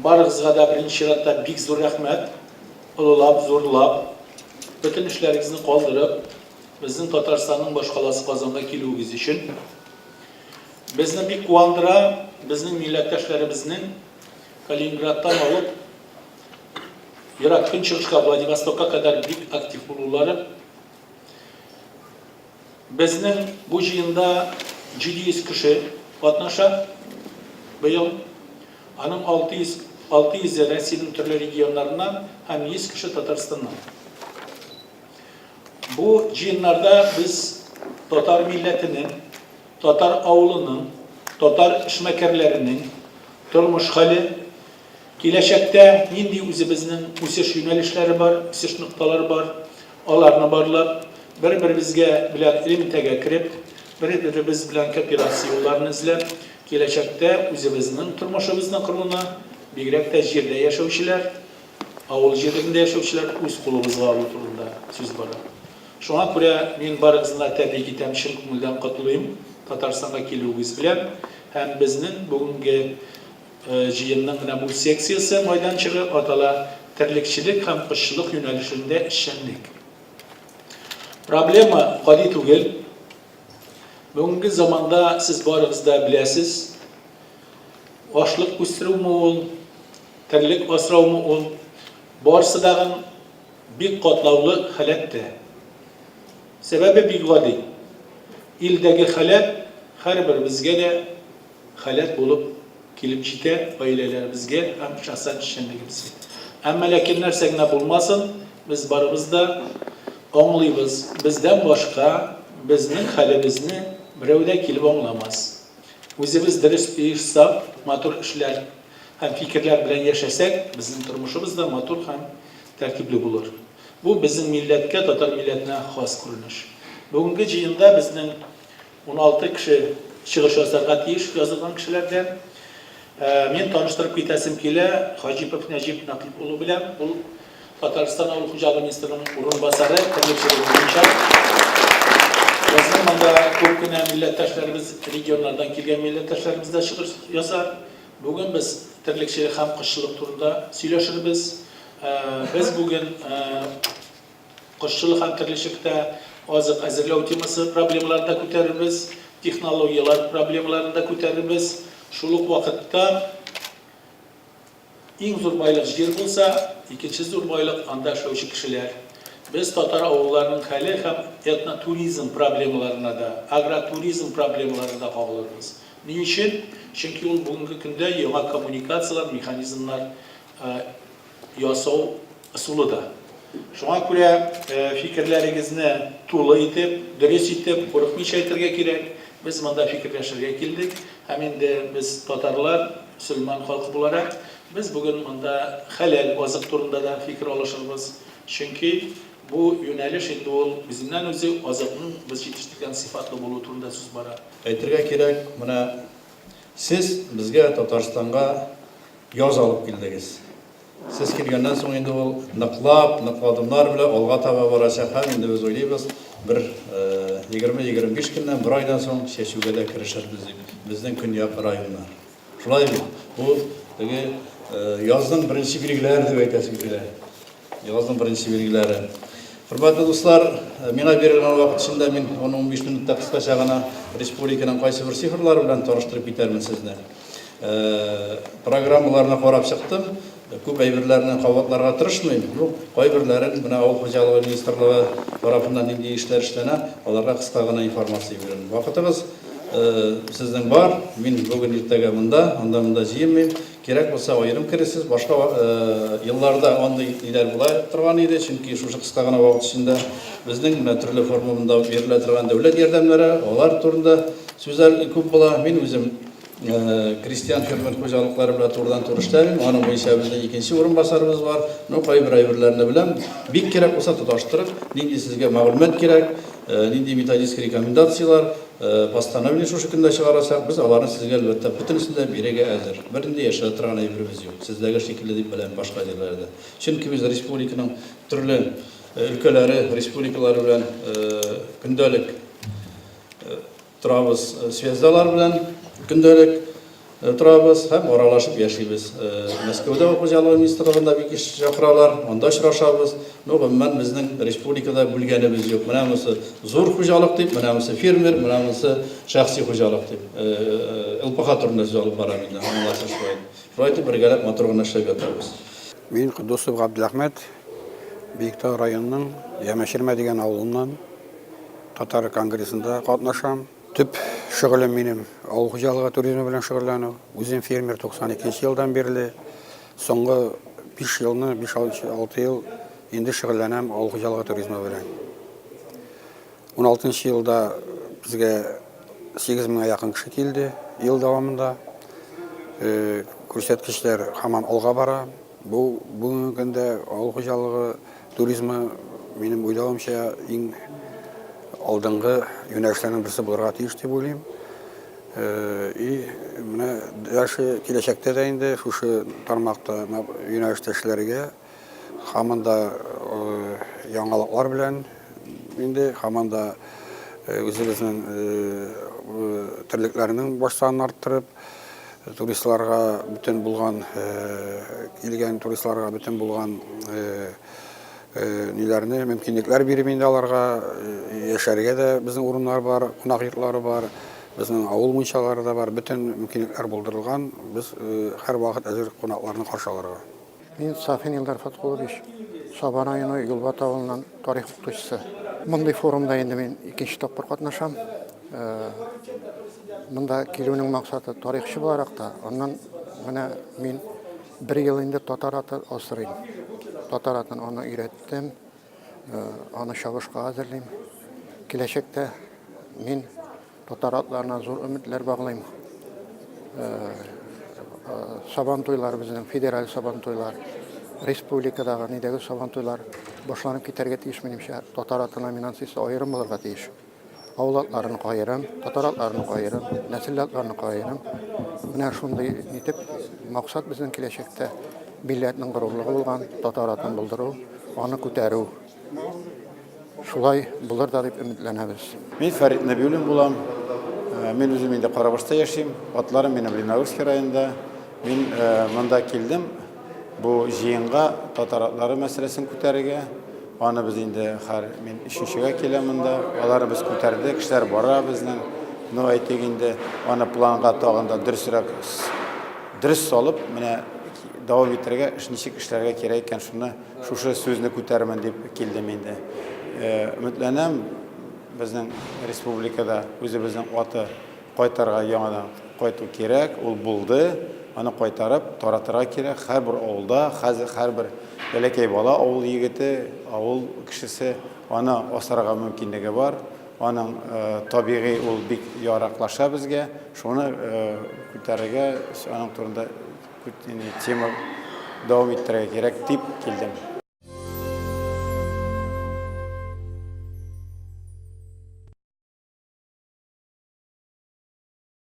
Барыгызга да беренче чиратта бик зур рәхмәт. Олылап, зурлап, бөтен эшләрегезне калдырып, безнең Татарстанның башкаласы Казанга килүегез өчен. Безне бик куандыра, безнең милләттәшләребезнең Калининградтан алып Ерак Көнчыгышка, Владивостокка кадәр бик актив булулары. Безнең бу җыенда 700 кеше катнаша быел. Аның 600 600-е Россиянең төрле регионнарыннан һәм 100 кеше Татарстаннан. Бу җыеннарда без татар милләтенең, татар авылының, татар эшмәкәрләренең тормыш хәле, Киләчәктә нинди үзебезнең үсеш юнәлешләре бар, үсеш нокталары бар, аларны барлап, бер-беребезгә белән элемтәгә кереп, бер-беребез белән кооперация юлларын эзләп, киләчәктә үзебезнең тормышыбызны коруны, бигрәк тә җирдә яшәүчеләр, авыл җирлегендә яшәүчеләр үз кулыбызга алу турында сүз бара. Шуңа күрә мин барыгызны да тәбрик итәм, чын күңелдән котлыйм Татарстанга килүегез белән һәм безнең бүгенге Җыенның менә бу секциясе майданчыгы атала Терлекчелек һәм кошчылык юнәлешендә эшчәнлек. Проблема гади түгел. Бүгенге заманда сез барыгыз да беләсез, ашлык үстерүме ул, терлек асраумы ул, барысы дагын бик катлаулы халәттә. Сәбәбе бик гади. Илдәге халәт һәрберебезгә дә халәт булып килеп җитә гаиләләребезгә һәм шәхсән эшчәнлегебезгә. Әмма ләкин нәрсә генә булмасын, без барыбыз да аңлыйбыз, бездән башка безнең хәлебезне берәү дә килеп аңламас. Үзебез дөрес оешсак, матур эшләр һәм фикерләр белән яшәсәк, безнең тормышыбыз да матур һәм тәртипле булыр. Бу безнең милләткә, татар милләтенә хас күренеш. Бүгенге җыенда безнең 16 кеше чыгыш ясарга тиеш язылган кешеләрдән. Мин таныштырып китәсем килә Хаҗипов Нәҗип Нәкыйп улы белән. Ул Татарстан авыл хуҗалыгы министрының урынбасары терлекчелек буенча. Безнең монда күп кенә милләттәшләребез, регионнардан килгән милләттәшләребез дә чыгыш ясар. Бүген без терлекчелек һәм кошчылык турында сөйләшербез. Без бүген Кошчылык һәм терлекчелектә азык әзерләү темасы проблемаларын да күтәрербез, технологияләр проблемаларын да күтәрербез. Шул ук вакытта иң зур байлык җир булса, икенче зур байлык анда эшләүче кешеләр. Без татар авылларының хәле һәм этнотуризм проблемаларына да, агротуризм проблемаларына да кагылырбыз. Ни өчен? Чөнки ул бүгенге көндә яңа коммуникацияләр, механизмнар ясау ысулы да. Шуңа күрә фикерләрегезне тулы итеп, дөрес итеп, курыкмыйча әйтергә кирәк. Без монда фикерләшергә килдек. Һәм инде без татарлар, мөселман халкы буларак, без бүген монда хәләл азык турында да фикер алышырбыз. Чөнки бу юнәлеш инде ул үзеннән-үзе азыкның без җитештергән сыйфатлы булуы турында сүз бара. Әйтергә кирәк, менә сез безгә, Татарстанга Яз алып килдегез. Сез килгәннән соң инде ул ныклап, ныклы адымнар белән алга таба барачак һәм инде без уйлыйбыз, бер 20-25 көннән, бер айдан соң чәчүгә дә керешербез дип, безнең көньяк районнар. Шулай бит? Бу теге язның беренче билгеләре дип әйтәсем килә. Язның беренче билгеләре. Хөрмәтле дуслар, миңа бирелгән вакыт эчендә мин 10-15 минутта кыскача гына республиканың кайсыбер цифрлары белән таныштырып китәрмен сезне. Программаларны карап чыктым. Күп әйберләрне кабатларга тырышмыйм. Ну, кайберләрен менә авыл хуҗалыгы министрлыгы тарафыннан нинди эшләр эшләнә, аларга кыска гына информация бирәм. Вакытыгыз сезнең бар. Мин бүген иртәгә монда, анда-монда җыенмыйм. Кирәк булса, аерым керерсез. Башка елларда андый ниләр була торган иде, чөнки шушы кыска гына вакыт эчендә безнең менә төрле форма бирелә торган дәүләт ярдәмнәре, алар турында сүзләр күп була. Мин үзем крестьян-фермер хуҗалыклары белән турыдан-туры эшләмим. Аның буенча безнең икенче урынбасарыбыз бар. Ну, кайбер әйберләрне беләм. Бик кирәк булса, тоташтырып, нинди сезгә мәгълүмат кирәк, нинди методический рекомендацияләр, Постановление шушы көндә чыгарачак, без аларны сезгә, әлбәттә, бөтенесен дә бирергә әзер. Бернинди яшерә торган әйберебез юк, сездәге шикелле дип беләм, башка җирләрдә. Чөнки без республиканың төрле өлкәләре, республикалары белән көндәлек торабыз, связьда алар белән көндәлек. Торабыз һәм аралашып яшибез. Мәскәүдә авыл хуҗалыгы министрлыгында бик еш чакыралар, анда очрашабыз. Ну, гомумән, безнең республикада бүлгәнебез юк. Менә монысы зур хуҗалык дип, менә монысы фермер, менә монысы шәхси хуҗалык дип. ЛПХ турында сүз алып барам инде, аңлашыла шулай. Шулай итеп, бергәләп матур гына эшләп ятабыз. Мин Котдусов Габделәхмәт, Биектау районының Ямаширмә дигән авылыннан, татар конгрессында катнашам. Төп шөгылем минем авыл хуҗалыгы туризмы белән шөгыльләнү. Үзем фермер 92 нче елдан бирле. Соңгы 5 елны, 5-6 ел инде шөгыльләнәм авыл хуҗалыгы туризмы белән. 16 нчы елда безгә 8 меңгә якын кеше килде ел дәвамында. Күрсәткечләр һаман алга бара. Бу бүгенге көндә авыл хуҗалыгы туризмы, минем уйлавымча, иң алдынгы юнәлешләрнең берсе булырга тиеш дип уйлыйм. И менә дальше киләчәктә дә инде шушы тармакта юнәлештә эшләргә, һаман да яңалыклар белән инде, һаман да үзебезнең терлекләрнең баш санын арттырып, Туристларга бөтен булган, килгән туристларга бөтен булган ниләрне, мөмкинлекләр биреп инде аларга яшәргә дә безнең урыннар бар, кунак йортлары бар, безнең авыл мунчалары да бар, бөтен мөмкинлекләр булдырылган. Без һәрвакыт әзер кунакларны каршы алырга. Мин Сафин Илдар Фаткулович, Саба районы Юлбат авылыннан тарих укытучысы. Мондый форумда инде мин икенче тапкыр катнашам. Монда килүнең максаты тарихчы буларак та, аннан менә мин бер ел инде татар аты асрыйм. Татар атын аны өйрәттем, аны чабышка әзерлим. Киләчәктә мин Татар атларына зур өметләр баглыйм. Сабан туйлар безнең федераль сабан туйлар, республикадагы нидәге сабан туйлар башланып китәргә тиеш, минемчә. Татар аты номинациясе аерым булырга тиеш. Авыл атларыныкы аерым, татар атларыныкы аерым, нәселле атларыныкы аерым. Менә шундый итеп максат безнең киләчәктә милләтнең горурлыгы булган татар атын булдыру, аны күтәрү. Шулай булыр да дип өметләнәбез. Мин Фәрит Нәбиуллин булам. Мин үзем инде Карабашта яшим. Атларым минем Лениногорский районында. Мин монда килдем бу җыенга татар атлары мәсьәләсен күтәрергә. Аны без инде хәр мин өченчегә киләм монда. Аларны без күтәрдек, кешеләр бара безнең. Ну, әйтик инде, аны планга тагын да дөресрәк дөрес салып, менә дәвам итәргә, эш ничек эшләргә кирәк икән, шуны Шушы сүзне күтәрермен дип килдем инде. Өметләнәм, безнең республикада үзебезнең аты кайтарга яңадан кайту кирәк, ул булды, аны кайтарып таратырга кирәк. Һәрбер авылда, хәзер һәрбер бәләкәй бала, авыл егете, авыл кешесе аны асрарга мөмкинлеге бар. Аның табигый ул бик яраклаша безгә. Шуны күтәрергә, аның турында Тема дәвам иттерергә кирәк дип килдем.